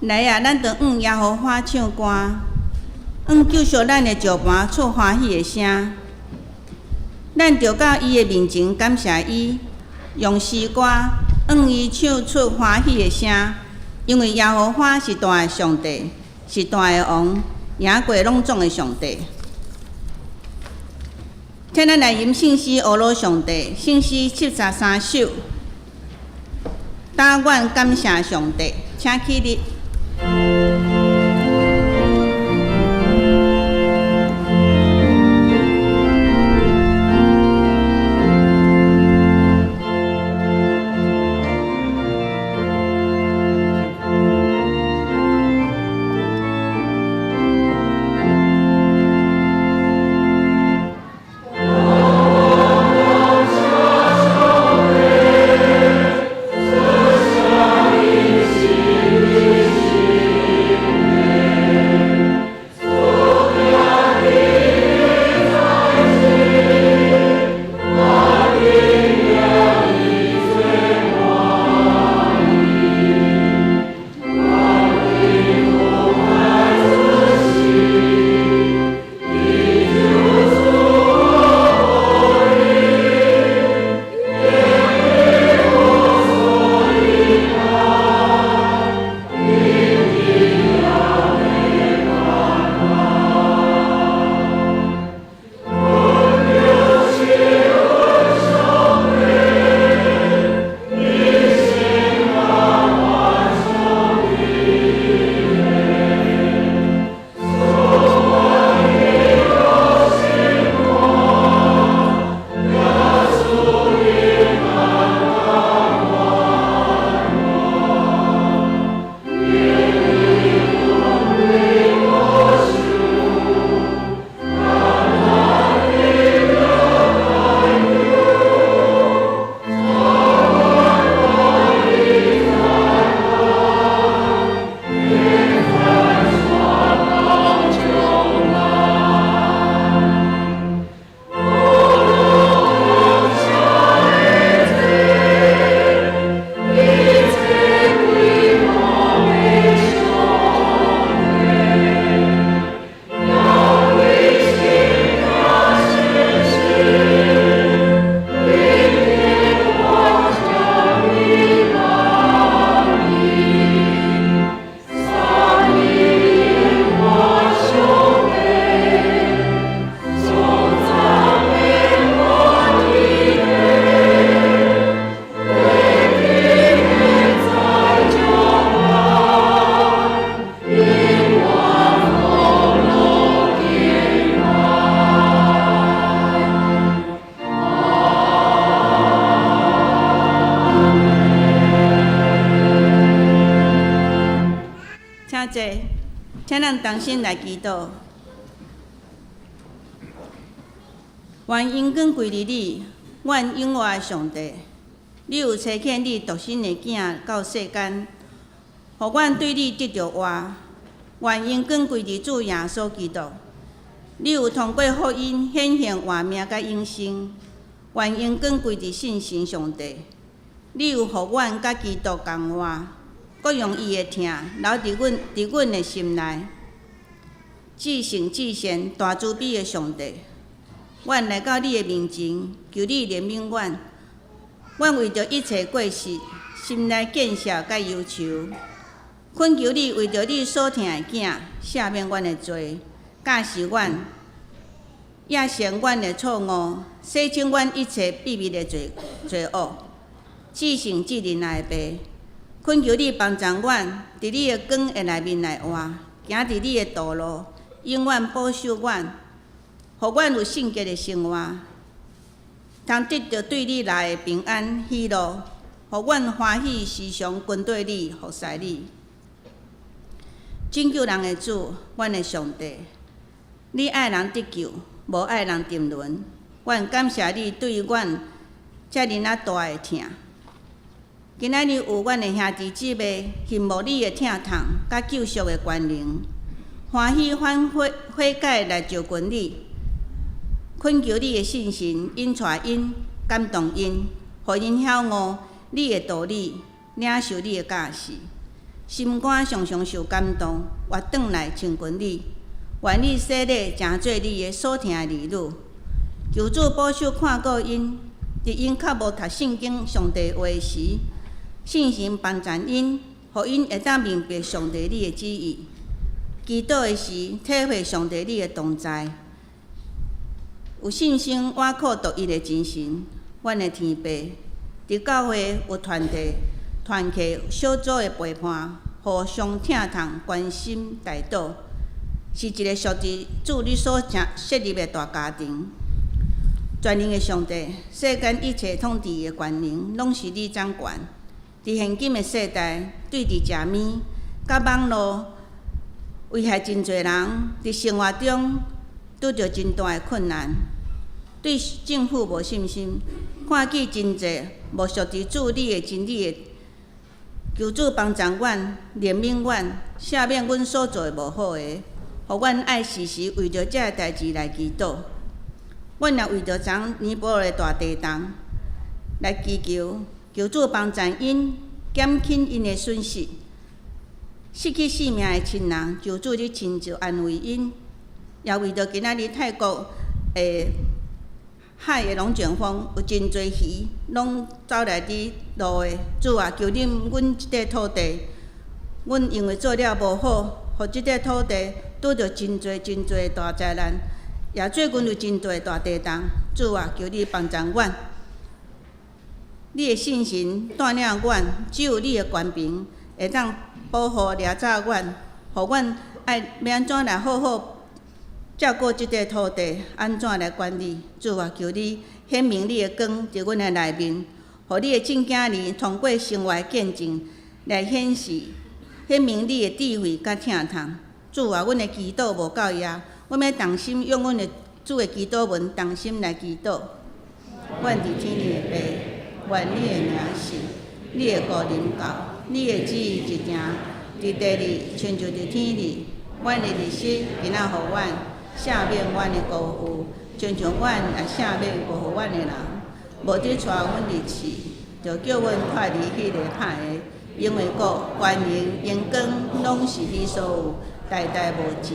來啊，咱著向耶和華唱歌，向救贖咱的石磐出歡喜的聲。咱著到伊的面前感謝伊，用詩歌向伊唱出歡喜的聲，因為耶和華是大的上帝，是大的王，贏過攏總的上帝。請咱來吟聖詩，呵咾上帝，聖詩73首。答阮感謝上帝，請起立。請坐，請咱同心來祈禱。願榮光歸予你，阮永活的上帝。你有差遣你獨生的囝到世間，予阮對你得著活。願榮光歸予主耶穌基督。你有通過福音顯現活命佮永生。願榮光歸予聖神上帝。你有予阮佮基督仝活，閣用伊的疼留佇阮的心內。至聖至善大慈悲的上帝，阮來到你的面前，求你憐憫阮。阮為著一切過失，心內見笑佮憂愁，懇求你為著你所疼的囝，赦免阮的罪，教示阮，也承阮的錯誤，洗清阮一切秘密的罪惡。至聖至仁愛的父，懇求你幫助阮，佇你的光的內面來活，行佇你的道路，永遠保守阮，予阮有聖潔的生活，通得著對你來的平安喜樂，予阮歡喜時常跟綴你，服侍你。拯救人的主，阮的上帝，你愛人得救，無愛人沉淪。阮感謝你對阮遮爾仔大的疼。今仔日有阮的兄弟姊妹羨慕你的疼痛，佮救贖的權能，歡喜反悔悔改來就近你，懇求你的聖神引帶𪜶，感動𪜶，予𪜶曉悟你的道理，領受你的教示，心肝常常受感動，活轉來親近你，願意洗禮成做你的所疼的兒女。求主保守看顧𪜶，佇𪜶較無讀聖經上帝話時，聖神幫助𪜶，予𪜶會當明白上帝你的旨意。祈禱的時，體會上帝你的同在，有信心倚靠獨一的真神，阮的天父。佇教會有團體、團契小組的陪伴，互相疼痛、關心、代禱，是一个屬佇主你所設立的大家庭。全能的上帝，世間一切統治的權能，攏是你掌權。佇現今的世代，對佇食物、佮網路，危害真濟人佇生活中拄著真大的困難，對政府無信心，看見真濟無屬佇主你的真理的，求主幫助阮，憐憫阮，赦免阮所做的無好的，予阮愛時時為著這个代誌來祈禱。阮也為著昨尼泊爾的大地動來祈求，求主幫助𪜶減輕𪜶的損失。失去性命的親人，求主你親自安慰𪜶。也為著今仔日泰國的海的龍捲風，有真濟魚攏走來佇陸的。主啊，求你阮這塊土地，阮因為做了無好，予這塊土地拄著真濟真濟大災難。也最近有真濟大地動，主啊，求你幫助阮。你的聖神帶領阮，只有你的權柄會當保護掠走阮，予阮愛欲按怎來好好照顧這塊土地，按怎來管理。主啊，求你顯明你的光佇阮的內面，予你的正囝兒通過生活見證來顯示顯明你的智慧佮疼痛。主啊，阮的祈禱無夠額。阮欲同心用阮的主的祈禱文，同心來祈禱。阮佇天頂的父，願你的名聖，你的國臨到，你的旨意實行，佇地裡親像佇天裡。阮的日食今仔予阮，赦免阮的辜負，親像阮也赦免辜負阮的人。無得帶阮入試，著救阮脫離彼个歹的，因為國、權能、榮光，攏是你所有，代代無止。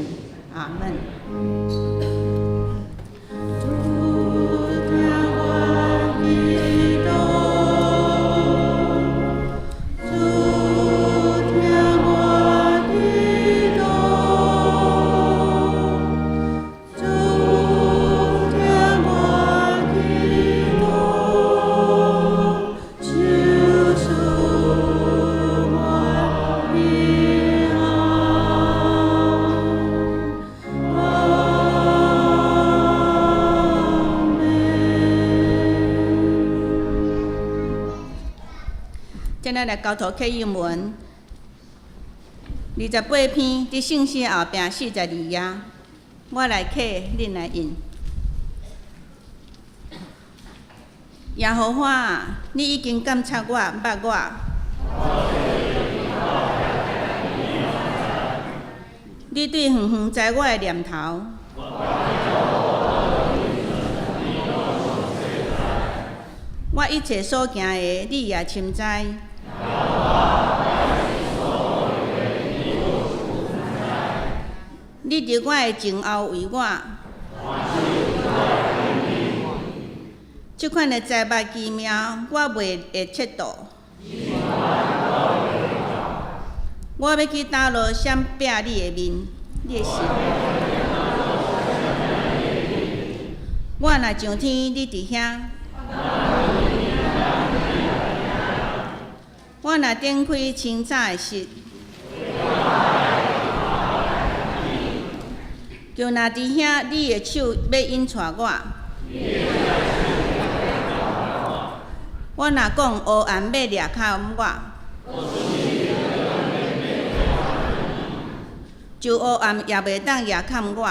阿門。主聽我祈禱，主聽我祈禱，主聽我祈禱，求賜我平安。阿門。接下來交托啟應文，28篇，佇聖詩後壁42頁，我來刻，恁來印。耶和華啊，你已經監察我，捌我。你對遠遠知我的念頭。我一切所行的，你也深知。你佇我的前後為我。這款的災禍奇妙，我袂會怯惰。我欲去佗落閃避你的面，你的神。我若上天，你佇遐；我若展開清早的翼，就若佇遐，你的手欲引帶我。我若講黑暗欲掠崁我，就黑暗也袂當掠崁我。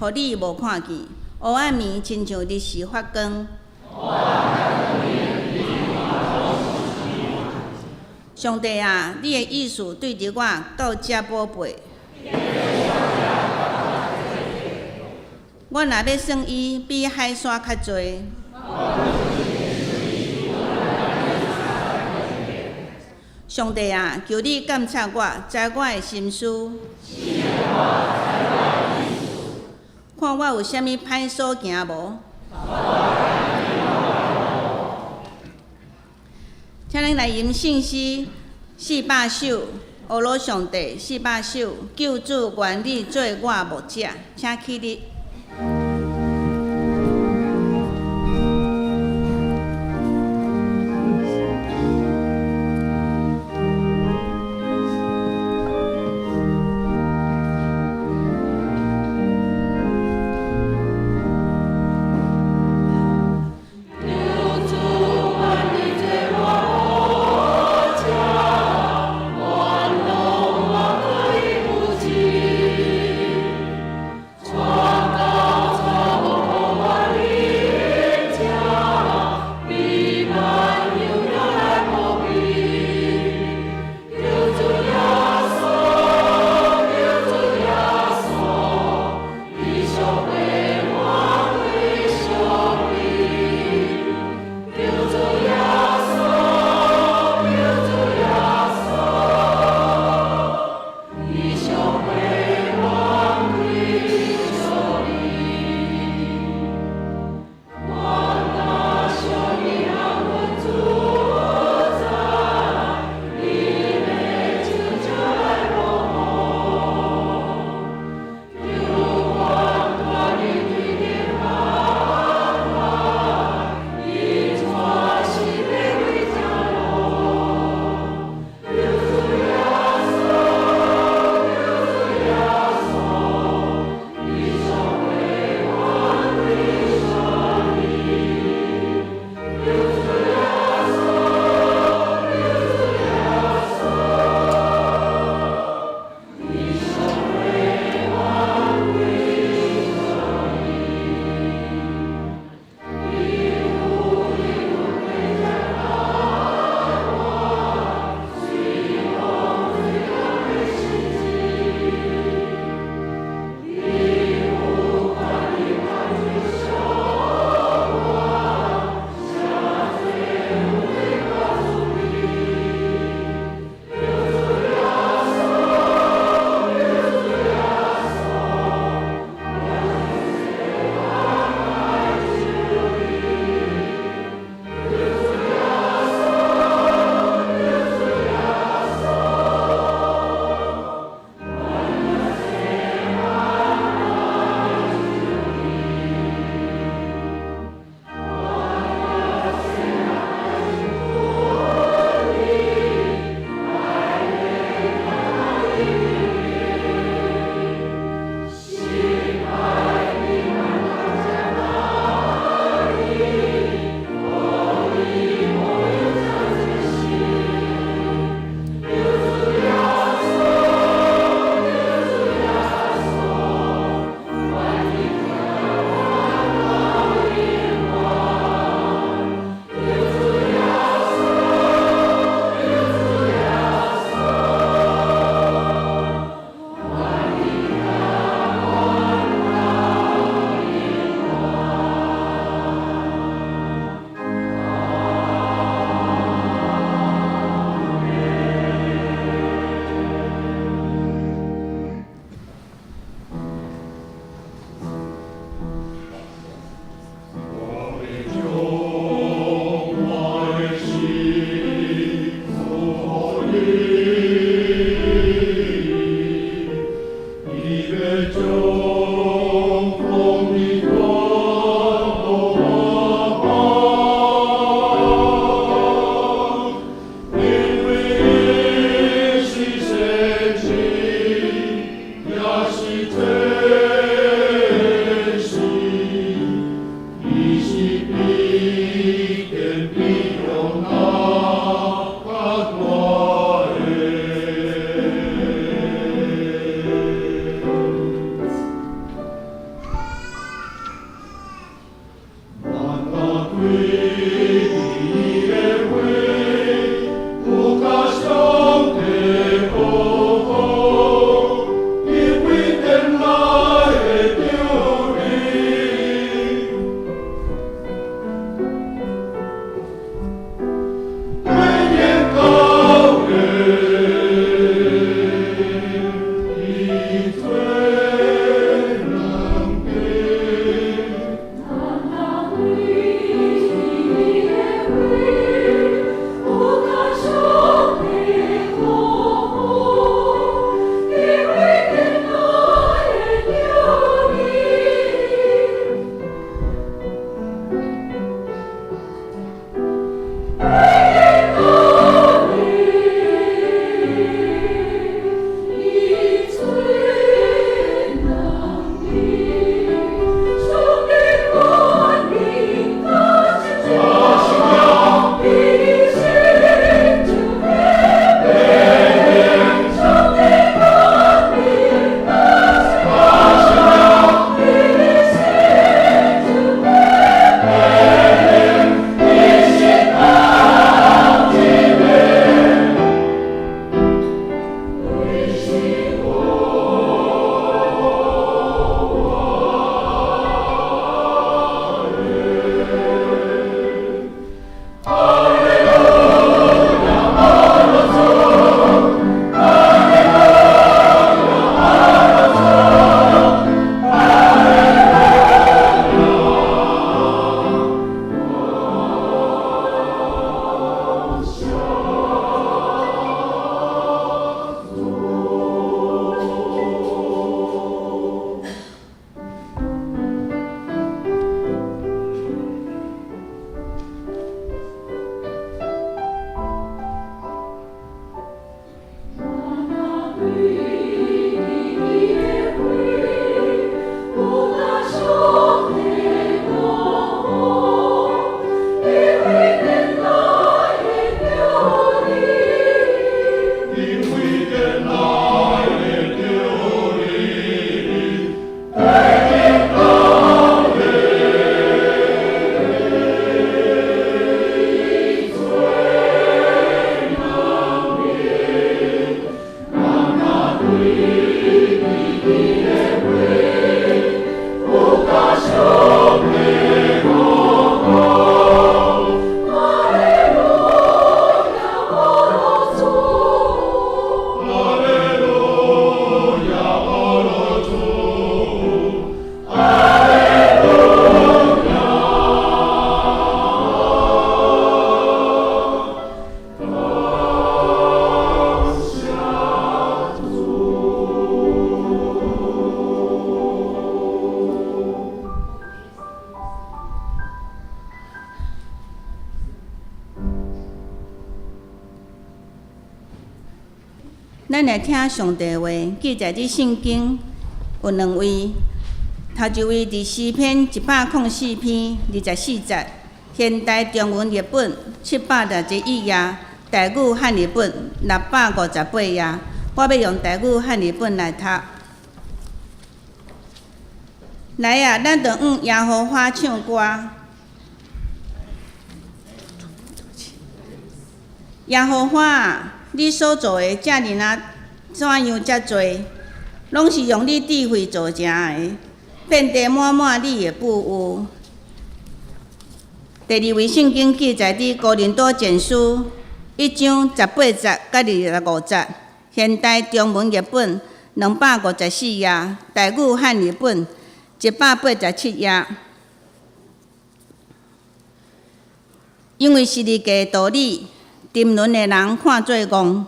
予你無看見，黑暗暝親像日時發光。上帝啊，你的意思對佇我到遮寶貝。我若欲算伊，比海沙較濟。上帝啊，求你鑒察我，知我的心思。看我有啥物歹所行無？請咱來吟聖詩400首，呵咾上帝四百首，救主願你做我牧者，請起立。救主願你做我牧者，咱來聽上帝話，記載佇聖經有兩位，頭一位佇詩篇104篇24節，現代中文譯本761頁，台語漢譯本658頁。我欲用台語漢譯本來讀。來啊，咱就向耶和華唱歌。耶和華啊，你所造的遮爾啊怎樣遮濟，攏是用你智慧造成的，遍地滿滿你的富裕。第二位聖經記載佇哥林多前書1章18節佮25節，現代中文譯本254頁，台語漢譯本187頁。因為十字架的道理，沉淪的人看做戇，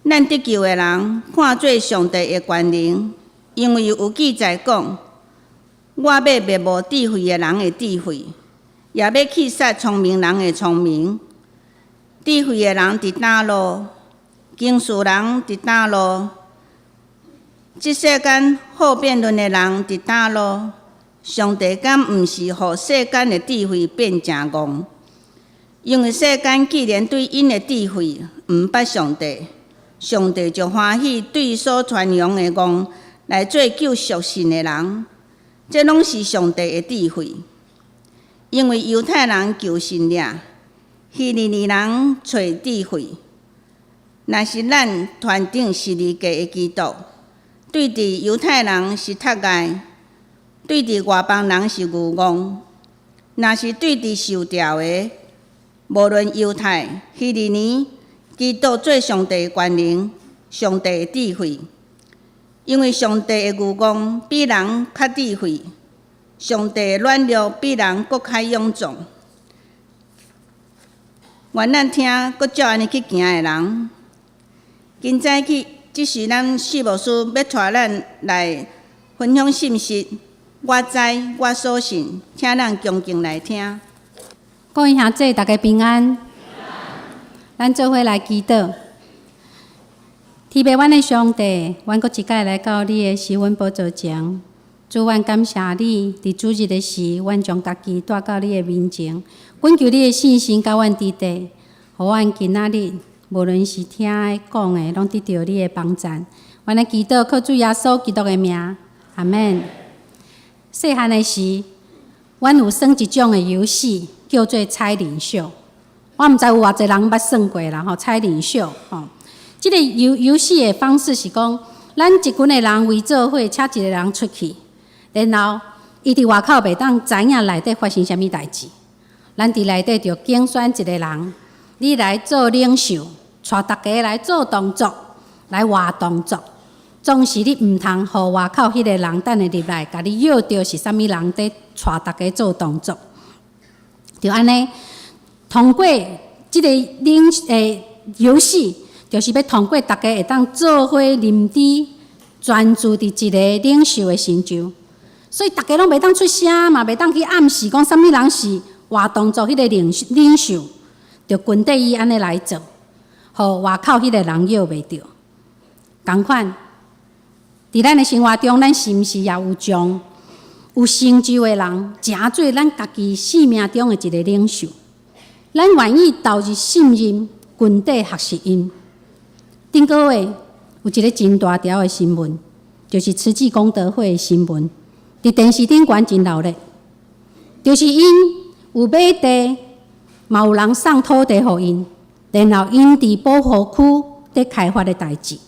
咱得救的人看做上帝的權能。因為有記載講：我欲滅無智慧的人的智慧，也欲去殺聰明人的聰明。智慧的人佇佗落，經事人佇佗落，這世間好辯論的人佇佗落。上帝敢毋是予世間的智慧變成戇？因為世間既然對𪜶的智慧毋捌上帝，上帝就歡喜對所傳揚的戇來做救贖信的人。這攏是上帝的智慧。因為猶太人求神跡，希利尼人揣智慧。若是咱傳釘十字架的基督，對佇猶太人是窒礙，對佇外邦人是愚戇。若是對佇受召的，無論猶太、希利尼，基督做上帝的權能，上帝的智慧。因為上帝的愚戇比人較智慧，上帝的軟弱比人閣較勇壯。願咱聽，閣照按呢去行的人，今早起，這是咱謝牧師欲帶咱來分享信息。我知，我所信，請咱恭敬來聽。各位兄弟，大家平安。咱做伙來祈禱。天父，阮的上帝，阮閣一擺來到你的施恩寶座前。主，阮感謝你，佇主日的時，阮將家己帶到你的面前，懇求你的聖神佮阮佇底，予阮今仔日無論是聽的、講的，攏得著你的幫贊。阮來祈禱，靠主耶穌基督的名，阿們。細漢的時，阮有耍一種的遊戲，叫做猜領袖。我毋知有偌濟人捌耍過啦，吼，猜領袖，吼。這個遊戲的方式是講，咱一群的人圍做伙，請一个人出去，然後伊佇外口袂當知影內底發生啥物代誌。咱佇內底就揀選一个人，你來做領袖，帶大家來做動作，來畫動作。總是你毋通予外口彼个人等下入來，共你約著是啥物人佇帶大家做動作。就按呢，通過這个領遊戲，就是欲通過大家會當做伙認知，專注佇一个領袖的身上。所以大家攏袂當出聲嘛，袂當去暗示講啥物人是活動作彼个領袖，就跟綴伊按呢來做，予外口彼个人約袂著。仝款，佇咱的生活中，咱是毋是也有將有成就的人，成做咱家己生命中的一个領袖？咱願意投入信任，跟綴學習𪜶。頂個月有一个真大條的新聞，就是慈濟功德會的新聞，佇電視頂懸真鬧熱，就是𪜶有買地，嘛有人送土地予𪜶，然後𪜶佇保護區佇開發的代誌。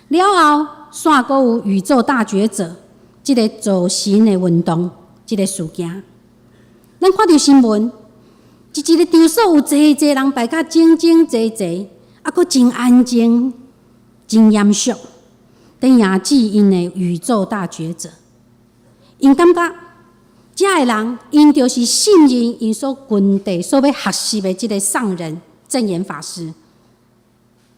了後，煞閣有宇宙大覺者這个造神的運動，這个事件，咱看著新聞，一个場所有濟濟人排甲整整齊齊，啊，閣真安靜、真嚴肅，佇迎接𪜶的宇宙大覺者。𪜶感覺遮的人，𪜶就是信任𪜶所跟綴、所欲學習的這个上人證嚴法師。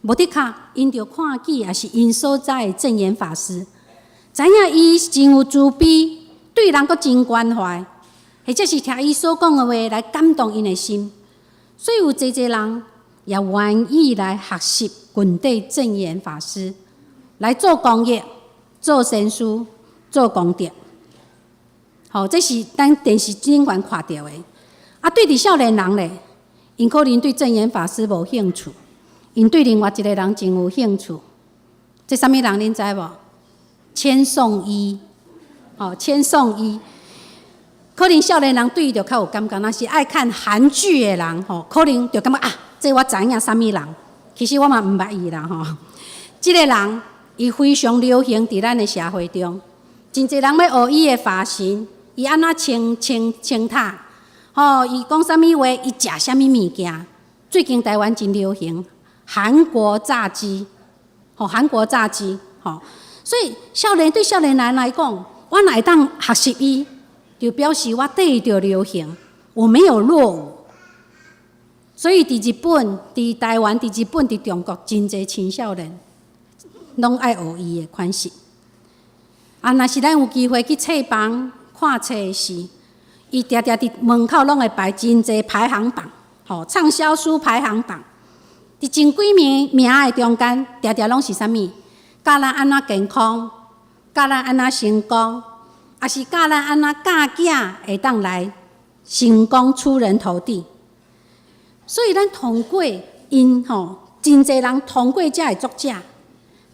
無的確，𪜶就看見也是𪜶所在的證嚴法師，知影伊真有慈悲，對人閣真關懷，或者是聽伊所講的話來感動𪜶的心，所以有濟濟人也願意來學習跟綴證嚴法師，來做公益、做善事、做功德。吼，這是咱電視頂懸看著的。啊，對佇少年人咧，𪜶可能對證嚴法師無興趣，𪜶對另外一个人真有興趣。這啥物人恁知無？千頌伊，吼，千頌伊。可能少年人對伊就較有感覺，若是愛看韓劇的人吼，可能就感覺啊，這我知影啥物人。其實我嘛毋捌伊啦吼。這个人伊非常流行佇咱的社會中，真濟人欲學伊的髮型，伊按怎穿穿穿塔，吼，伊講啥物話，伊食啥物物件。最近台灣真流行韓國炸雞，吼，韓國炸雞，吼，所以少年對少年人來講，我若會當學習伊，就表示我綴著流行，我沒有落伍。所以佇日本、佇台灣、佇日本、佇中國，真濟青少年攏愛學伊的款式。啊，若是咱有機會去冊房看冊的時，伊定定佇門口攏會擺真濟排行榜，吼，暢銷書排行榜。佇前幾名名的中間，定定攏是啥物？教咱按怎健康，教咱按怎成功，抑是教咱按怎教囝會當來成功出人頭地。所以咱通過𪜶吼，真濟人通過遮的作者，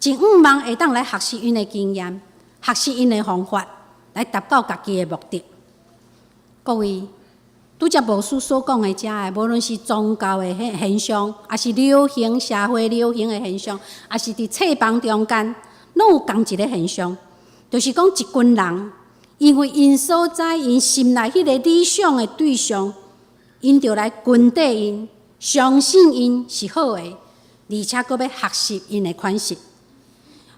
真向望會當來學習𪜶的經驗，學習𪜶的方法，來達到家己的目的。各位，拄才牧師所講的遮个，無論是宗教的現象，抑是流行社會流行的現象，抑是佇冊房中間，攏有仝一个現象，就是講一群人，因為𪜶所知𪜶心內彼个理想的對象，𪜶就來跟綴𪜶，相信𪜶是好的，而且閣欲學習𪜶的款式，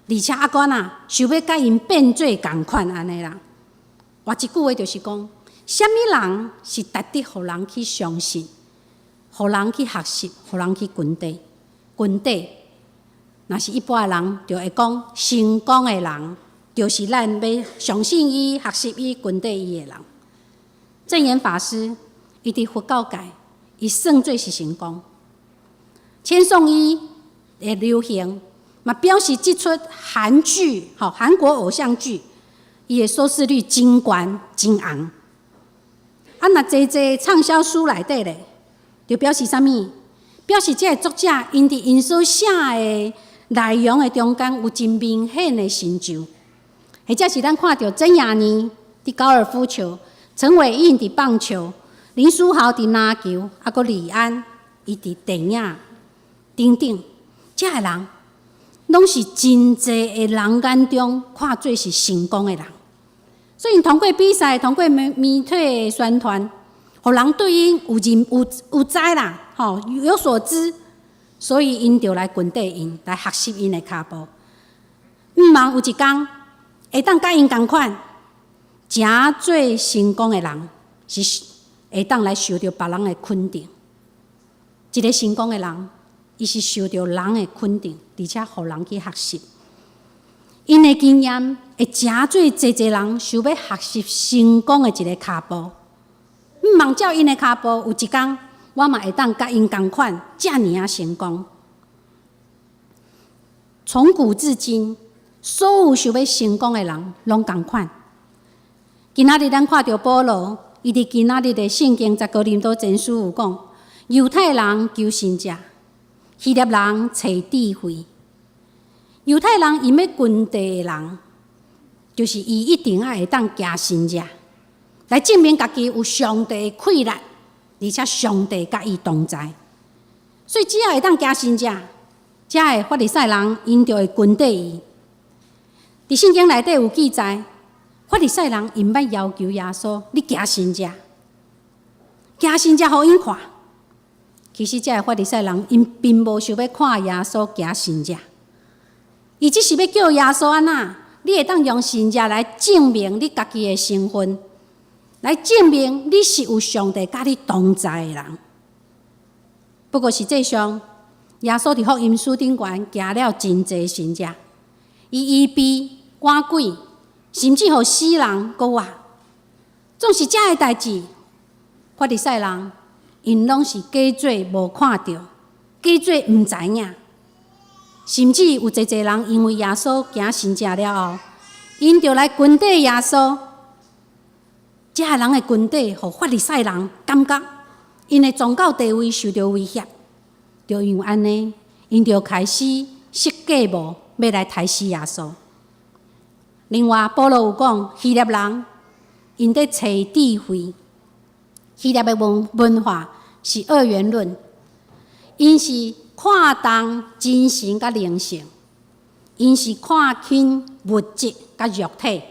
而且猶閣按怎，想欲佮𪜶變做仝款按呢啦。換一句話就是講，啥物人是值得予人去相信，予人去學習，予人去跟綴？跟綴，若是一般的人就會講，成功的人就是咱欲相信伊、學習伊、跟綴伊的人。證嚴法師，伊佇佛教界，伊算做是成功。千頌伊的流行，嘛表示這齣韓劇，吼，韓國偶像劇，伊的收視率真懸真紅。啊，若濟濟暢銷書內底咧，就表示啥物？表示這个作者𪜶佇𪜶所寫的內容的中間有真明顯的成就，或者是咱看著曾雅妮佇高爾夫球，陳偉殷佇棒球，林書豪佇籃球，猶閣李安伊佇電影等等，這个人攏是真濟的人眼中看做是成功的人。所以通過比賽，通過媒體的宣傳，予人對𪜶有認有有知啦，吼，有所知，所以𪜶就來跟綴𪜶，來學習𪜶的跤步。毋望有一工會當佮𪜶仝款，誠做成功的人，是會當來受著別人的肯定。一个成功的人，伊是受著人的肯定，而且予人去學習。𪜶的經驗會誠做濟濟人想欲學習成功的一个跤步。毋望照𪜶的跤步，有一工我嘛會當佮𪜶仝款，遮爾仔成功。從古至今，所有想欲成功的人，攏仝款。今仔日咱看著保羅，伊佇今仔日的聖經在哥林多前書有講，猶太人求神跡，希臘人揣智慧。猶太人𪜶欲跟綴的人，就是伊一定愛會當行神跡，來證明家己有上帝的氣力，而且上帝佮伊同在。所以只要會當行神跡，遮的法利賽人𪜶就會跟綴伊。佇聖經內底有記載，法利賽人𪜶捌要求耶穌，你行神跡，行神跡予𪜶看。其實遮的法利賽人𪜶並無想欲看耶穌行神跡。伊只是欲叫耶穌按怎，你會當用神跡來證明你家己的身份，來證明你是有上帝佮你同在的人。不過實際上，耶穌佇福音書頂懸行了真濟神跡，伊醫病、趕鬼，甚至予死人閣活。總是遮的代誌，法利賽人𪜶攏是假做無看著，假做毋知影。甚至有濟濟人因為耶穌行神跡了後，𪜶就來跟綴耶穌。遮的人的跟綴，予法利賽人感覺𪜶的宗教地位受著威脅，就因為按呢，𪜶就開始設計謀欲來刣死耶穌。另外，保羅有講，希臘人𪜶佇揣智慧，希臘的文化是二元論，𪜶是看重精神佮靈性，𪜶是看輕物質佮肉體。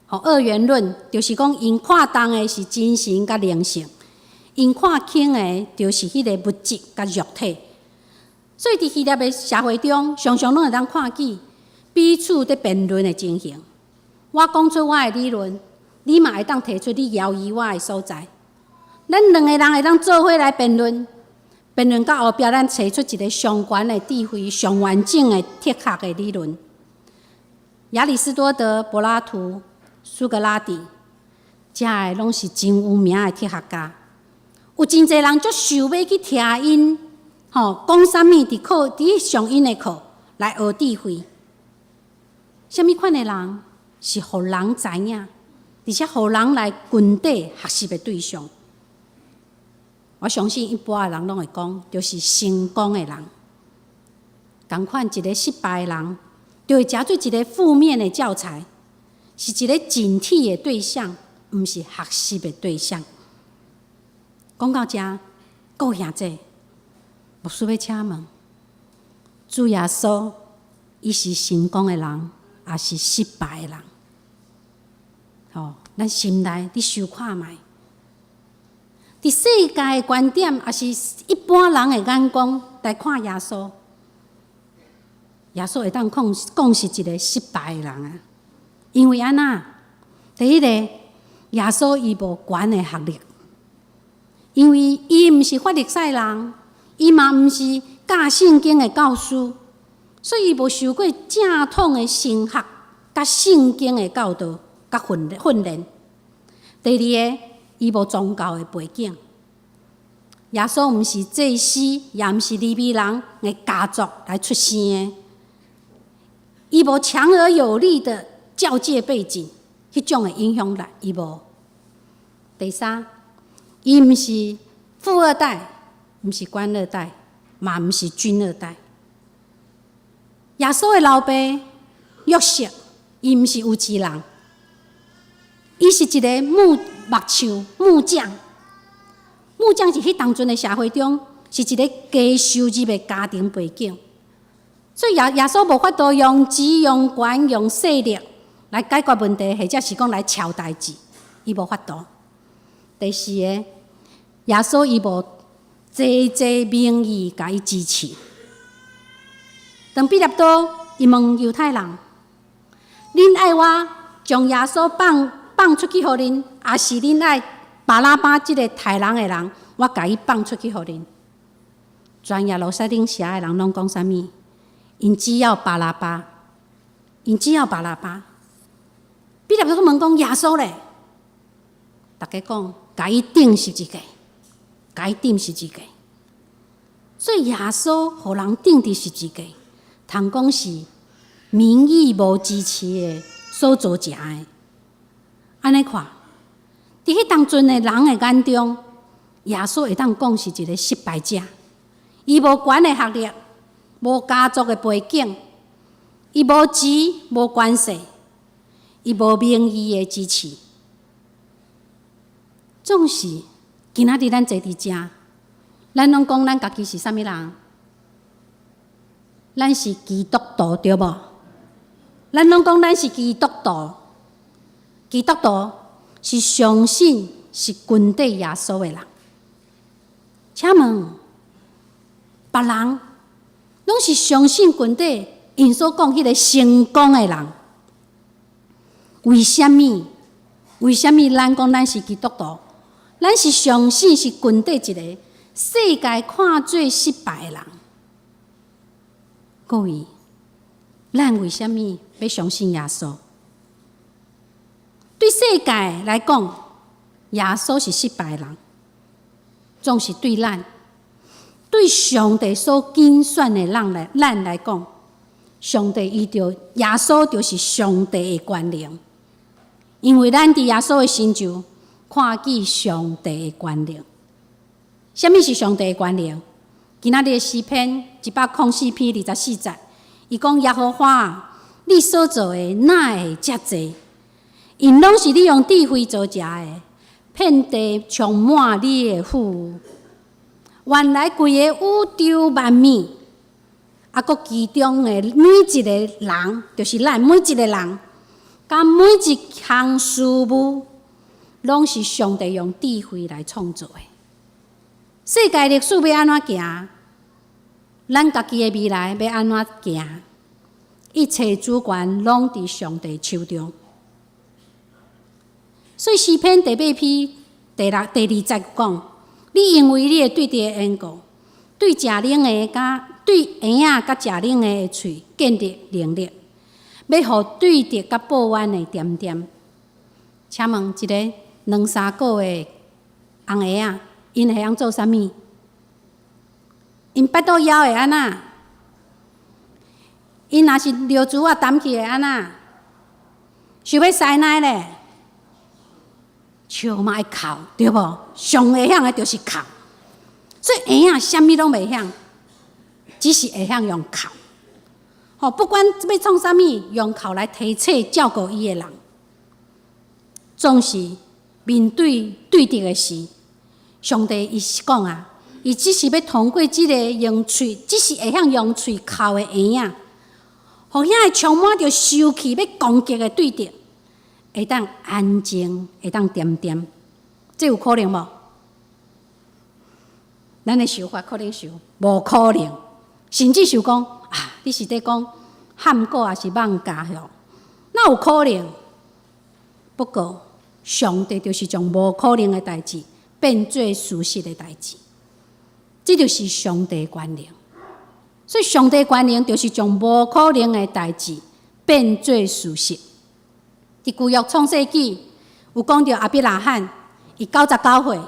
吼，二元論就是講，𪜶看重的是精神佮靈性，𪜶看輕的就是彼個物質佮肉體。所以，佇希臘的社會中，常常攏會當看見彼此佇辯論的情形。我講出我的理論，你嘛會當提出你猶疑我的所在。咱兩个人會當做伙來辯論。辯論到後壁，咱揣出一个上懸的智慧、上完整的哲學的理論。亞里士多德、柏拉圖、蘇格拉底，遮的攏是真有名的哲學家。有真濟人足想欲去聽𪜶，吼，講啥物？佇課佇上𪜶的課來學智慧。啥物款的人是予人知影，而且予人來跟綴學習的對象？我相信一般的人攏會講，就是成功的人。仝款一个失敗的人，就會成做一个負面的教材，是一个警惕的對象，毋是學習的對象。講到遮，各位兄弟，牧師欲請問，主耶穌伊是成功的人，抑是失敗的人？吼，咱心內你想看覓？佇世界的觀點，抑是一般人的眼光來看耶穌，耶穌會當講講是一个失敗的人啊。因為按怎？第一个，耶穌伊無懸的學歷，因為伊毋是法利賽人，伊嘛毋是教聖經的教師，所以伊無受過正統的神學佮聖經的教導佮訓練。第二个，伊無宗教的背景，耶穌毋是祭司，也毋是利未人的家族來出生的，伊無強而有力的教界背景，彼種的影響力，伊無。第三，伊毋是富二代，毋是官二代，嘛毋是軍二代。耶穌的老爸約瑟，伊毋是有錢人，伊是一个木匠木匠。木匠是彼當陣的社會中，是一个低收入的家庭背景，所以耶穌無法度用錢、用權、用勢力來解決問題，或者是講來撨代誌，伊無法度。第四个，耶穌伊無濟濟民意共伊支持。當彼拉多伊問猶太人：恁愛我將耶穌放出去予恁，抑是恁愛巴拉巴這个刣人的人，我共伊放出去予恁？全耶路撒冷城的人攏講啥物？𪜶只要巴拉巴，𪜶只要巴拉巴。彼拉多問講耶穌咧，逐家講共伊釘十字架，共伊釘十字架。所以耶穌予人釘佇十字架，通講是民意無支持的所造成的。按呢看，佇彼當陣的人的眼中，耶穌會當講是一个失敗者。伊無懸的學歷，無家族的背景，伊無錢無關係，伊無民意的支持。總是今仔日咱坐佇遮，咱攏講咱家己是啥物人？咱是基督徒對無？咱攏講咱是基督徒，基督徒是相信是跟綴耶穌的人。請問，別人攏是相信跟綴𪜶所講彼个成功的人，為啥物？為啥物咱講咱是基督徒？咱是相信是跟綴一个世界看做失敗的人。各位，咱為啥物欲相信耶穌？對世界來講，耶穌是失敗的人，總是對咱、對上帝所揀選的人來，咱來講，上帝伊就耶穌就是上帝的權能，因為咱佇耶穌的身上看見上帝的權能。啥物是上帝的權能？今仔日的詩篇104篇24節，伊講耶和華，你所造的哪會遮濟？𪜶攏是你用智慧造成的，遍地充滿你的富裕。原來規個宇宙萬物，啊，閣其中的每一个人，就是咱每一个人，佮每一項事物，攏是上帝用智慧來創造的。世界歷史欲按怎行？咱家己的未來欲按怎行？一切主權攏佇上帝手中。所以詩篇第八篇第六第二節講：你因為你的對直的緣故，對食奶的佮對嬰仔佮食奶的喙建立能力，欲予對直佮報怨的恬恬。請問一个兩三個月的癢嬰仔，𪜶會曉做啥物？𪜶腹肚枵會按怎？𪜶若是尿苴仔澹去會按怎？想欲師奶咧，笑嘛會哭，對無？上會曉的就是哭，所以嬰仔啥物攏袂曉，只是會曉用哭。吼，不管欲創啥物，用哭來提醒照顧伊的人，總是面對對直的時，上帝伊是講啊，伊只是欲通過這个用喙，只是會曉用喙剾的嬰仔，予遐个充滿著受氣欲攻擊的對敵，會當安靜，會當恬恬，這有可能無？咱的想法可能想無可能，甚至想講啊，你是佇講漢古抑是艋舺吼？哪有可能？不過上帝就是將無可能的代誌變做事實的代誌，這就是上帝權能。所以上帝權能就是將無可能的代誌變做事實。佇舊約創世紀有講著亞伯拉罕，伊99歲，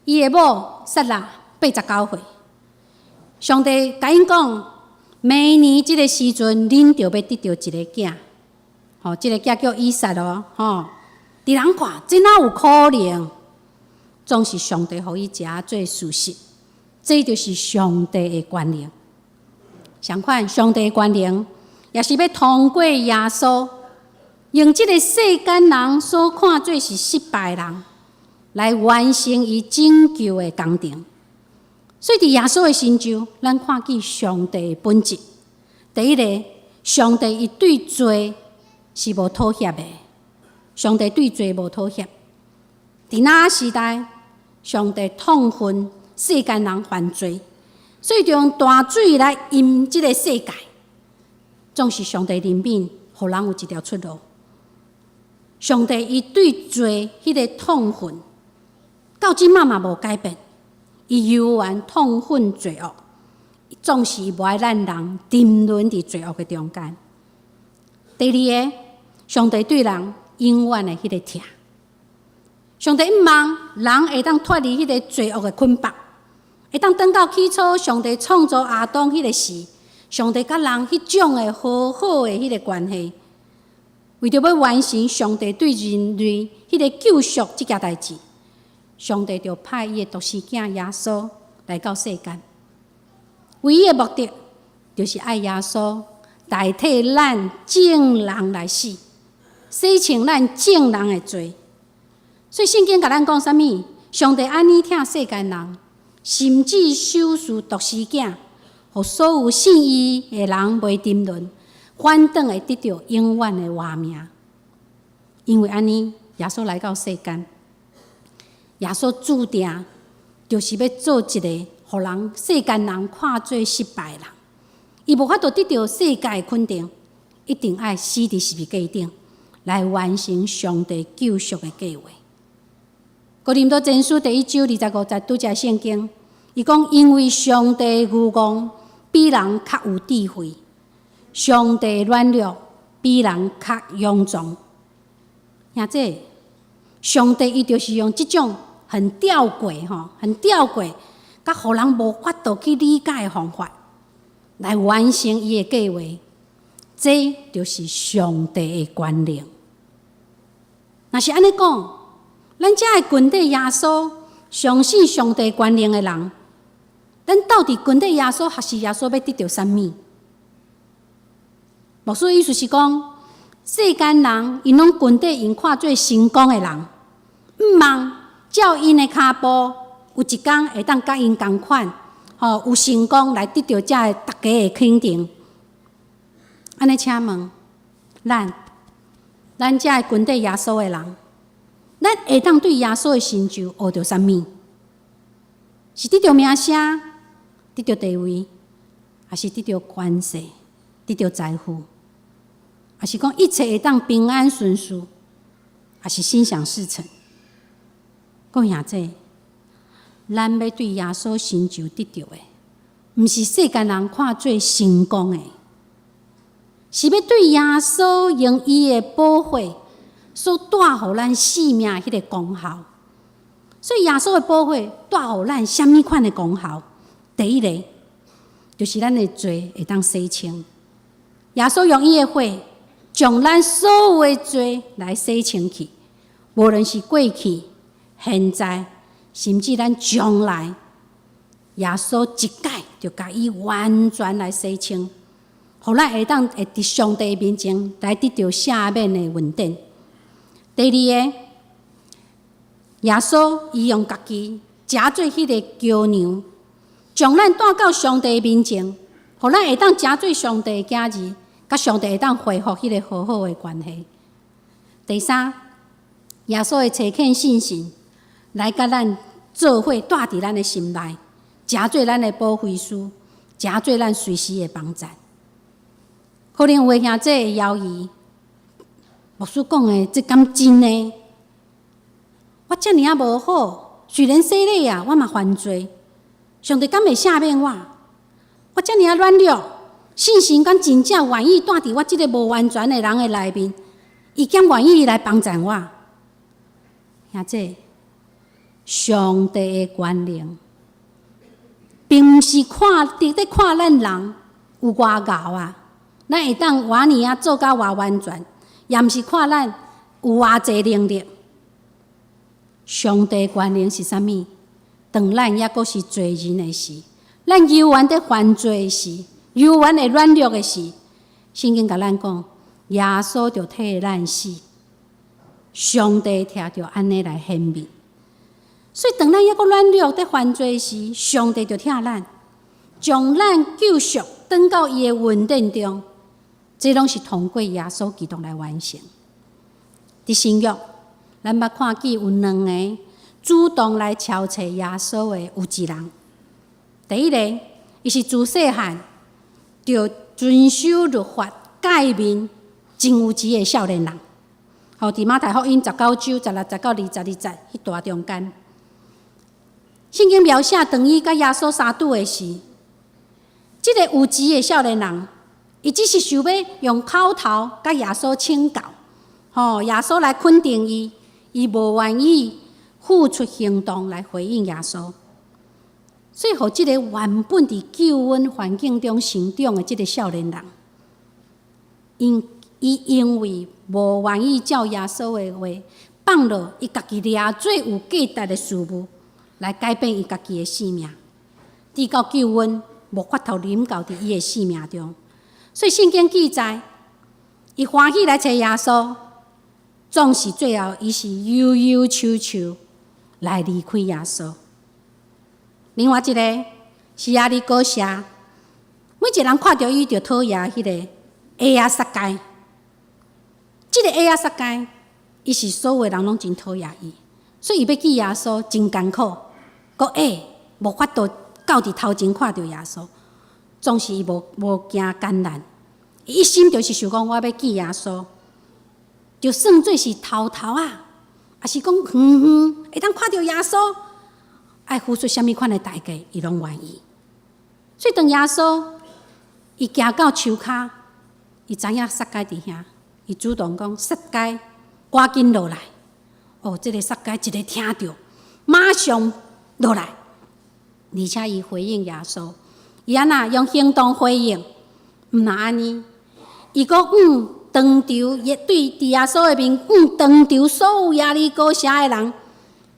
伊的某撒拉89歲。上帝共𪜶講，明年這个時陣，恁就欲得著一个囝，吼，這个囝叫以撒哦，吼。佇人看，這哪有可能？總是上帝予伊這做事實，這就是上帝的權能。相款，上帝的權能也是欲通過耶穌，用這个世間人所看做是失敗的人，來完成伊拯救的工程。所以，佇耶穌的成就，咱看見上帝的本質。第一个，上帝伊對罪是無妥協的。上帝對罪無妥協。佇挪亞時代，上帝痛恨世間人犯罪，所以就用大水來淹這个世界。總是上帝憐憫，予人有一條出路。上帝伊對罪彼个痛恨，到這馬嘛無改變。伊猶原痛恨罪惡，總是無愛咱人沉淪佇罪惡的中間。第二个，上帝對人永遠的彼个疼。上帝向望人會當脫離彼个罪惡的捆綁，會當轉到起初上帝創造亞當彼个時，上帝佮人彼種的和好的彼个關係，為著欲完成上帝對人類彼个救贖這件代誌，上帝就派伊的獨生囝耶穌來到世間，唯一的目的就是愛耶穌代替咱眾人來死，洗清咱眾人的罪。所以聖經共咱講啥物？上帝按呢疼世間人，甚至賞賜獨生囝，予所有信伊的人袂沉淪，反轉會得著永遠的活命。因為按呢，耶穌來到世間，耶穌注定就是欲做一個予人世間人看做失敗的人。伊無法度得著世界的肯定，一定愛死佇十字架頂，來完成上帝救贖的計劃。哥林多前書第一章25節拄則聖經，伊講因為上帝愚戇比人較有智慧，上帝軟弱比人較勇壯。兄弟，上帝伊就是用這種很吊詭吼，很吊詭，佮予人無法度去理解的方法，來完成伊的計劃。這就是上帝的權能。若是按呢講，咱遮的跟綴耶穌，相信上帝權能的人，咱到底跟綴耶穌，學習耶穌欲得著啥物？牧師意思是講，世間人𪜶攏跟綴𪜶看做成功的人，向望照𪜶的跤步，有一工會當佮𪜶仝款，吼有成功來得著遮个大家的肯定。按呢，請問，咱遮个跟綴耶穌的人，咱會當對耶穌的成就學著啥物？是得著名聲，得著地位，抑是得著權勢，得著財富，抑是講一切會當平安順遂，抑是心想事成？各位兄弟，咱欲對耶穌成就得著的，毋是世間人看做成功的，是欲對耶穌用伊的寶血所帶予咱性命彼个功效。所以耶穌的寶血帶予咱啥物款的功效？第一个就是咱的罪會當洗清。耶穌用伊的血將咱所有的罪來洗清去，無論是過去、現在，甚至咱將來，耶穌一擺就共伊完全來洗清，予咱會當會佇上帝面前來得著赦免的恩典。第二个，耶穌伊用家己成做彼个橋梁，將咱帶到上帝面前，予咱會當成做上帝的囝兒，佮上帝會當恢復彼個和好的關係。第三，耶穌會差遣聖神來佮咱做伙，蹛佇咱的心內，成做咱的保惠師，成做咱隨時的幫贊。可能有的兄弟會猶豫，牧師講的這敢真的？我遮爾仔無好，雖然洗禮啊，我嘛犯罪，上帝敢會赦免我？我遮爾仔軟弱，聖神敢真正願意蹛佇我這個無完全的人的內面？伊敢願意來幫贊我？兄弟，上帝的權能，並毋是看佇咧看咱人有偌𠢕啊，咱會當偌爾仔做甲偌完全，也毋是看咱有偌濟能力。上帝權能是啥物？當咱猶閣是罪人的時，咱猶原佇犯罪的時，猶原會軟弱的時，聖經共咱講，耶穌就替咱死，上帝聽著按呢來顯明。所以當咱猶閣軟弱佇犯罪時，上帝就疼咱，將咱救贖，轉到伊的恩典中。這攏是通過耶穌基督來完成。佇新約，咱捌看見有兩个主動來敲揣耶穌的有志人。第一个，伊是自細漢就遵守律法誡命真有志的少年人。吼，佇馬太福音19章16節到22節彼段中間，聖經描寫當伊佮耶穌相拄的時，這个有志的少年人，伊只是想欲用口頭佮耶穌請教，吼，耶穌來肯定伊，伊無願意付出行動來回應耶穌。所以，予這個原本佇救恩環境中成長的這个少年人，伊因為無願意照耶穌的話，放落伊家己掠做有價值的事物，來改變伊家己的性命，直到救恩無法度臨到佇伊的生命中。所以聖經記載，伊歡喜來揣耶穌，總是最後伊是憂憂愁愁來離開耶穌。另外一个是耶利哥城，每一个人看著伊就討厭彼个矮仔撒該。這个矮仔撒該，伊是所有人攏真討厭伊，所以伊欲見耶穌真艱苦，閣矮，無法度到佇頭前看著耶穌。總是伊無驚艱難，伊一心就是想講我欲見耶穌，就算做是頭頭仔，抑是講遠遠會當看著耶穌，愛付出啥物款的代價，伊攏願意。所以當耶穌伊行到樹跤，伊知影撒該佇遐，伊主動講：撒該，趕緊落來！哦，這个撒該一个聽著，馬上落來，而且伊回應耶穌，伊按怎用行動回應？毋但按呢，伊閣向當場也對佇耶穌的面，向當場所有耶利哥城的人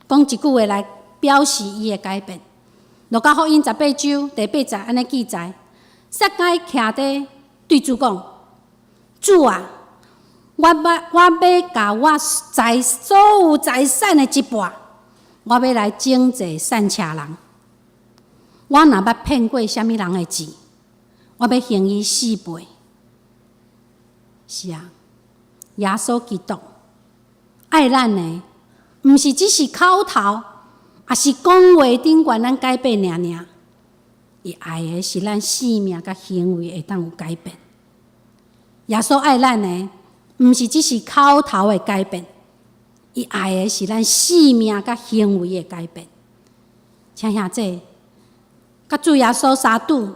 講一句話來表示伊的改變。路加福音18章第8節按呢記載：撒該徛佇對主講：主啊，我欲共我所有財產的一半，我欲來賑濟散赤人。我若捌騙過啥物人的錢，我欲還伊四倍。是啊，耶穌基督愛咱的，毋是只是口頭，抑是講話頂懸咱改變爾爾。伊愛的是咱生命佮行為會當有改變。耶穌愛咱的，毋是只是口頭的改變，伊愛的是咱生命佮行為的改變。請兄弟，佮主耶穌相拄，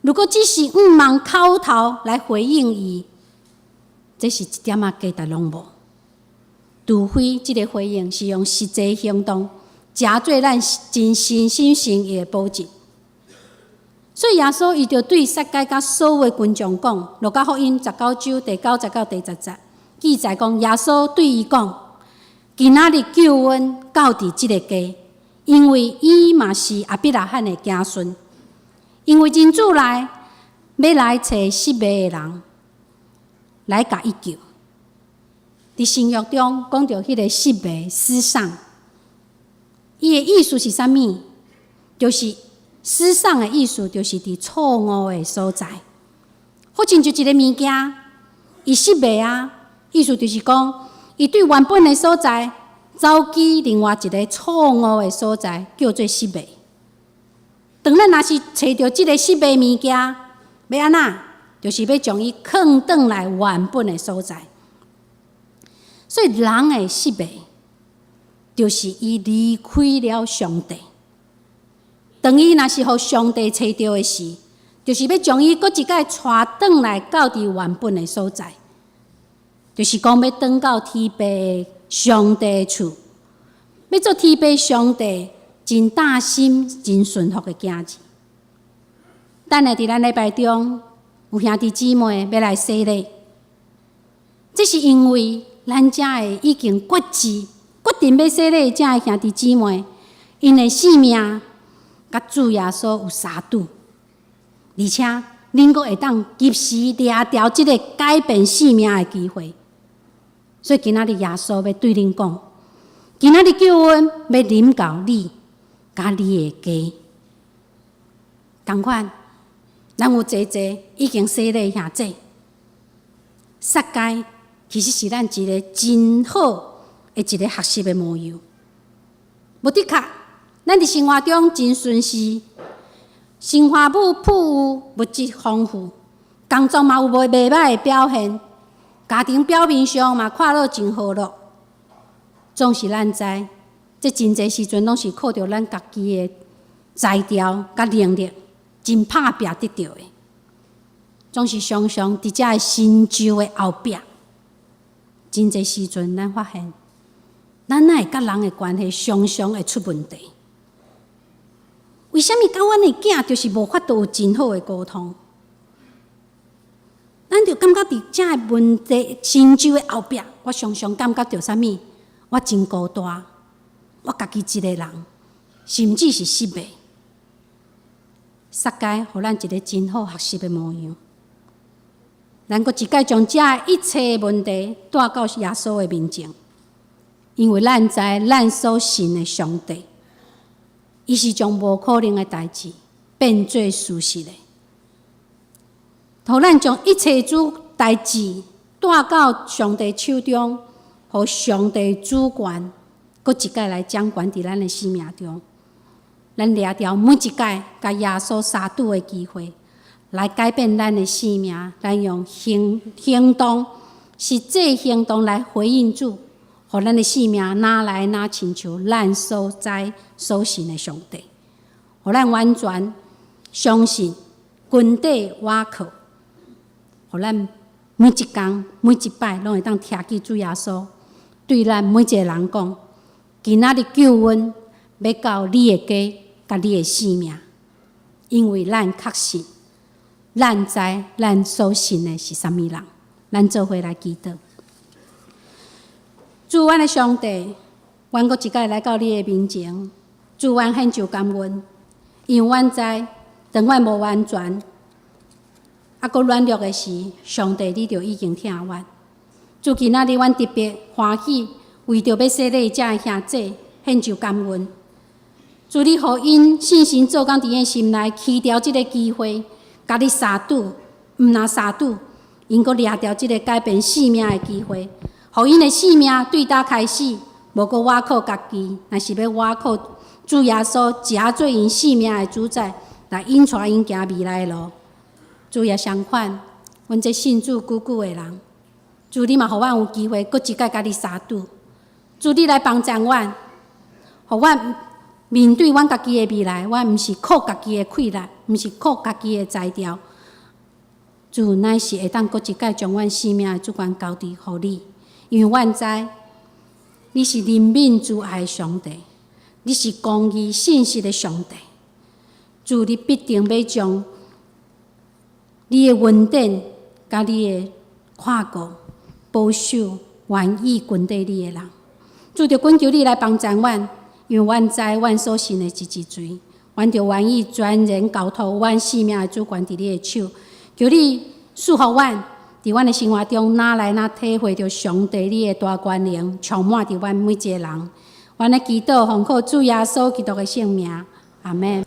如果只是向望口頭來回應伊，這是一點仔價值攏無。除非這个回應是用實際行動，成做咱真誠心誠意的保證。所以耶穌伊就對撒該佮所有的群眾講，路加福音19章第9節到第10節記載講，耶穌對伊講：今仔日救恩到佇這个家，因為伊嘛是亞伯拉罕的子孫。因為人子來，欲來揣失迷的人，來共伊救。佇新約中講著彼个失迷失喪，伊的意思是啥物？就是失喪的意思，就是佇錯誤的所在。好親像一個物件，伊失迷啊，意思就是講，伊對原本的所在走去另外一個錯誤的所在，叫做失迷。當咱若是揣著這个失迷物件，欲按怎？就是欲將伊囥轉來原本的所在。所以人的失迷，就是伊離開了上帝。當伊若是予上帝揣著的時，就是欲將伊閣一擺帶轉來到佇原本的所在，就是講欲轉到天父上帝的厝，欲做天父上帝真擔心、真順服的囝兒。等下佇咱禮拜中有兄弟姊妹欲來洗禮，這是因為咱遮的已經決志、決定欲洗禮的遮的兄弟姊妹，𪜶的性命佮主耶穌有相拄，而且恁閣會當及時掠著這个改變性命的機會。所以今仔日耶穌欲對恁講，今仔日救恩欲臨到你佮你的家。仝款，咱有濟濟已經洗禮兄弟，撒該其實是咱一个真好的一个學習的模樣。無的確，咱佇生活中真順遂，生活富裕，物質豐富，工作嘛有袂歹的表現，家庭表面上嘛看落真和樂。總是咱知，這真濟時陣攏是靠著咱家己的才調佮能力，真拍拚得著的。總是常常佇遮的成就的後壁，真濟時陣咱發現，咱哪會佮人的關係常常會出問題？為啥物佮阮的囝就是無法度有真好的溝通？咱就感覺佇遮的問題成就的後壁，我常常感覺著啥物？我真孤單，我家己一个人，甚至是失敗。撒該予咱一个真好學習的模樣。咱閣一擺將遮一切問題帶到耶穌的面前，因為咱知咱所信的上帝，伊是將無可能的代誌變做事實的。予咱將一切諸代誌帶到上帝手中，予上帝主權，閣一擺來掌權佇咱的生命中。咱掠著每一擺共耶穌相拄的機會，來改變咱的生命。咱用行行動、實際行動來回應主，予咱的生命愈來愈親像咱所知所信的上帝，予咱完全相信根底倚靠，予咱每一工每一擺攏會當聽見主耶穌對咱每一个人講：今仔日救恩欲到你的家，佮你的性命，因為咱確信，咱知咱所信的是啥物人。咱做伙來祈禱。主，阮的上帝，阮閣一擺來到你的面前，主，阮獻上感恩，因為阮知，當阮無完全，猶閣軟弱的時，上帝你就已經疼阮。主，今仔日阮特別歡喜，為著欲洗禮遮的兄弟獻上感恩。主，你予𪜶信心做工佇𪜶心內，期著這个機會，共你相拄，毋若相拄，𪜶閣掠著這个改變性命的機會，予𪜶的性命對今開始，無閣倚靠家己，乃是欲倚靠主耶穌，成做𪜶性命的主宰，來引帶𪜶行未來的路。主也相款，阮這信主久久的人，主你嘛予阮有機會，閣一擺共你相拄。主你來幫助阮，予阮面對阮家己的未來，阮毋是靠家己的氣力，毋是靠家己的才調。主乃是會當閣一擺將阮性命的主權交佇予你，因為阮知你是憐憫慈愛的上帝，你是公義信實的上帝。主你必定欲將你的恩典佮你的看顧、保守，願意跟綴你的人。主就懇求你來幫助阮，因為阮知阮所信的是一錘，阮就願意全然交託阮性命的主權佇你的手。求你賜福阮，佇阮的生活中，愈來愈體會著上帝你的大權能，充滿佇阮每一个人。阮阮的祈禱奉靠主耶穌基督的聖名，阿們。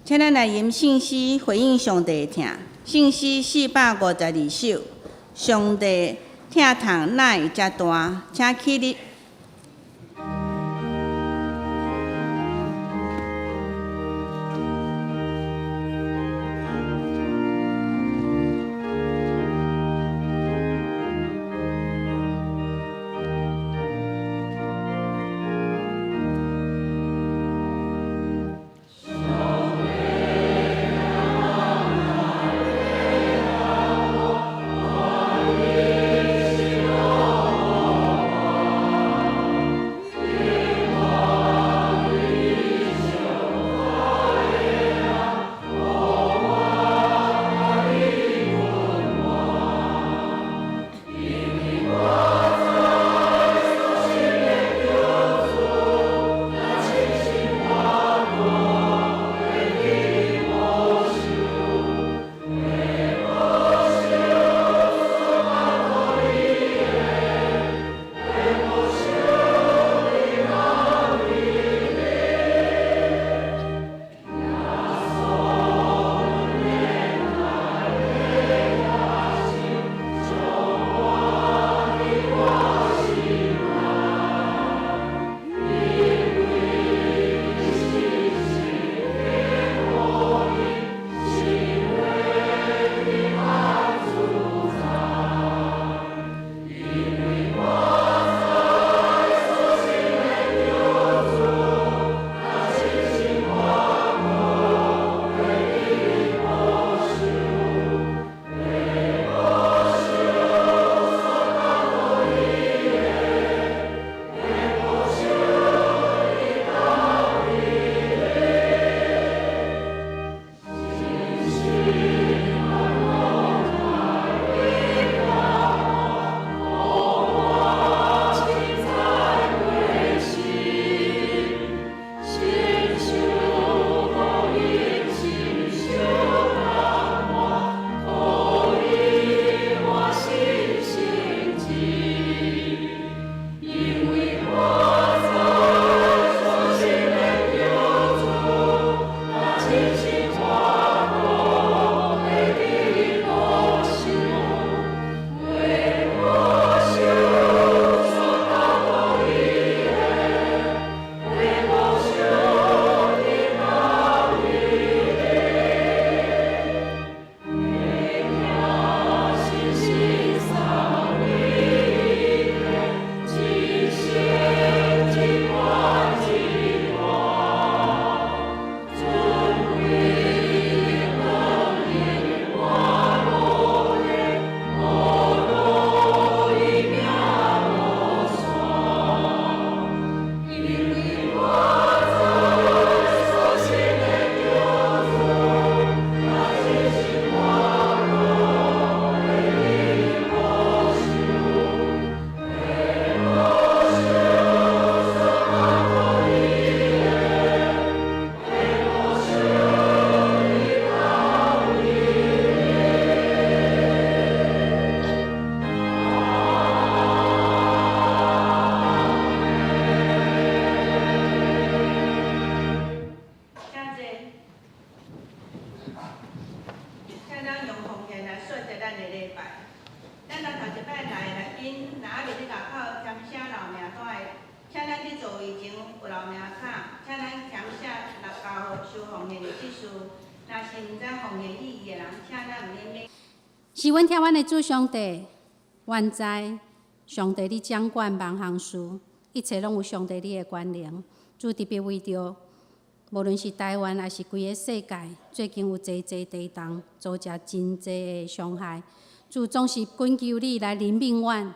請咱來吟聖詩回應上帝的疼。聖詩452首，上帝疼痛哪會遮大？請起立。請坐。請咱用奉獻來說謝咱的禮拜。咱來頭一擺來來賓，若猶未佇外口填寫留名單的，請咱佇座位前有留名卡，請咱填寫來交予收奉獻的執事。若是毋知奉獻意義的人，請咱毋免免。是阮疼阮的主上帝，阮知上帝你掌管萬項事，一切攏有上帝你的權能。主特別為著，無論是台灣抑是規个世界，最近有濟濟地動，造成真濟的傷害。主總是懇求你來憐憫阮，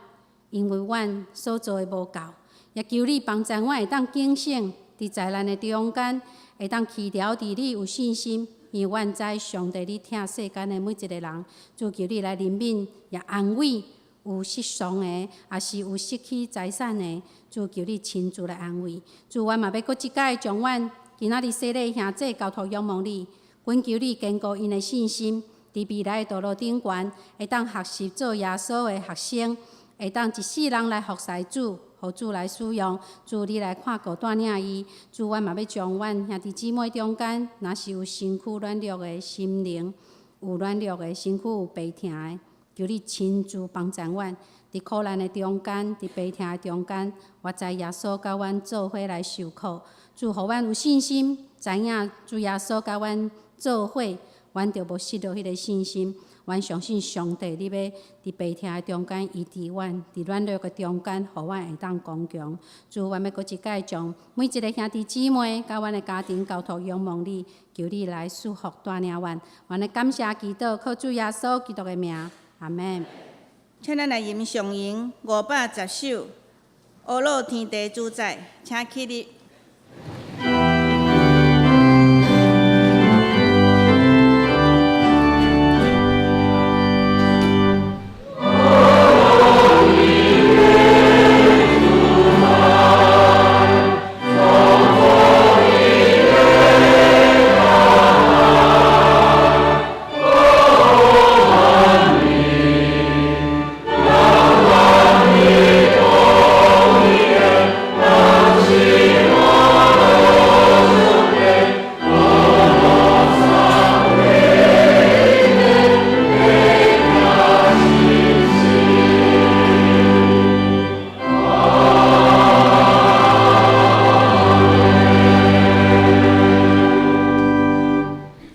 因為阮所做的無夠，也求你幫助阮會當警醒，佇災難的中間，會當持牢佇你有信心。因為阮知上帝你疼世間的每一个人，主求你來憐憫，也安慰有失喪的，抑是有失去財產的，主求你親自來安慰。主，阮嘛欲閣一擺將阮今仔日洗禮兄姊交託仰望你，懇求你堅固𪜶的信心，佇未來的道路頂懸，會當學習做耶穌的學生，會當一世人來服侍主。予主來使用，主你來看顧帶領伊。主，阮嘛欲將阮兄弟姊妹中間，若是有身軀軟弱的心靈，有軟弱的身軀有病疼的，求你親自幫贊阮，佇苦難的中間，佇病疼的中間，我知耶穌佮阮做伙來受苦。主，予阮有信心，知影主耶穌佮阮做伙，阮就無失落彼个信心。阮相信上帝，你欲佇病疼的中間醫治阮，佇軟弱的中間，予阮會當剛強。主，阮欲閣一擺將每一个兄弟姊妹佮阮的家庭交託仰望你，求你來賜福帶領阮。阮來感謝祈禱，靠主耶穌基督的名，阿們。請咱來吟上詠510首，阿樂天地主宰，請起立。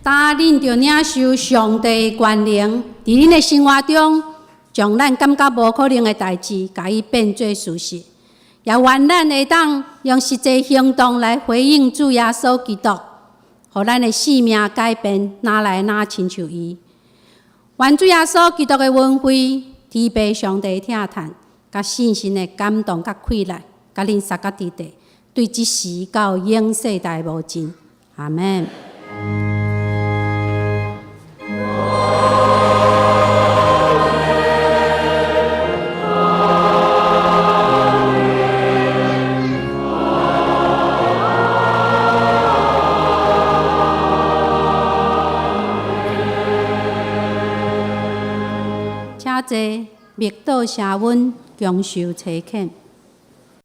當恁著領受上帝的權能，佇恁的生活中，將咱感覺無可能的代誌，共伊變做事實。也願咱會當用實際行動來回應主耶穌基督，予咱的生命改變，愈來愈親像伊。願主耶穌基督的恩惠、天父上帝的疼疼，佮聖神的感動佮氣力，佮恁三甲佇佇，對這時到永世代無盡。阿們。請坐，默禱謝恩，共受差遣。